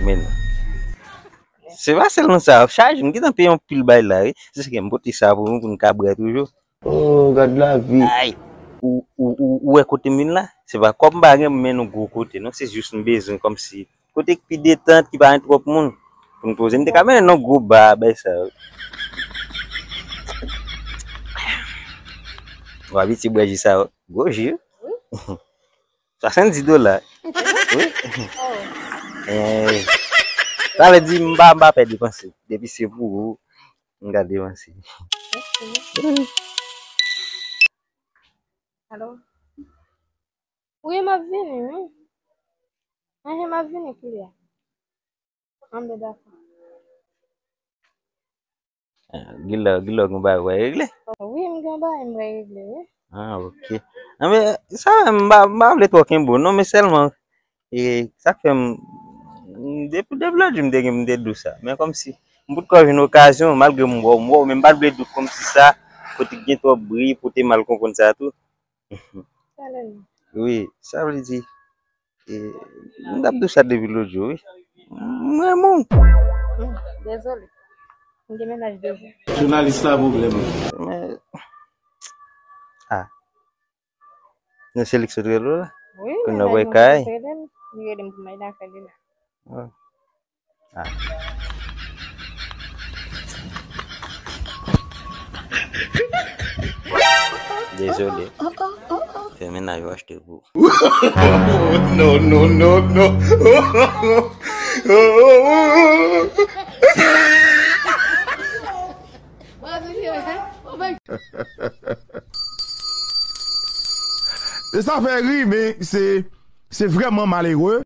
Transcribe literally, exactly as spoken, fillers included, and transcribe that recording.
Men non. Se pa sèlman sa, chak jou m gentan peye yon pil bay la, wi. Se sa ke m pote sa pou nou, pou nou ka bwè toujou. Oh, gad lavi. Ay, ou, ou, ou, ou wè kote m vin la? Se pa kòb m pa gen pou m mennen nou gwo kote, non. Se jis m bezwen kòmsi kote ki pi detant, ki pa gen twòp moun. Pou n poze, m te ka mennen nou gwo ba, bay sa yo. W abitye bwè ji sa yo. Gwo ji, wi. Swasanndis dola. Wi. Oh. Eh, sa vle di m pa, m pa pè depanse. Depi se pou ou, m ka depanse. Mèsi. Alo? Wi, m ap vini, wi. Enhen, m ap vini kounye a. Anben, dakò. Ah, gen lè, gen lè w gen bagay w pral regle? Wi, m gen bagay m pral regle, wi. Ah, ok. Anben, sa menm, m pa, m pa vle twò kenbe w, non, men sèlman, e, sa k fè m, depi, depi lòt jou m te gen, m te di w sa. Men kòmsi, m potkò jwenn okazyon, malgre m wè w, m wè w, men m pa t vle di w kòmsi sa, kote k gen twòp bri, pou w te mal konprann sa tou. Talè non. Wi, sa vle di, e, m t ap di w sa depi lòt jou, wi. M renmen w. Hmm, dezole. M gen mennaj de jou. Jounalis la pwoblèm. Men, ah. Non, se li k sot rele w la? Wi, kounye a w pral kay. Li rele m pou m al lakay li la. Ah. Dezole. Fè mennaj ou achte pou ou. No, no, no, no. E sa fè ri, men se, se vrèman malere.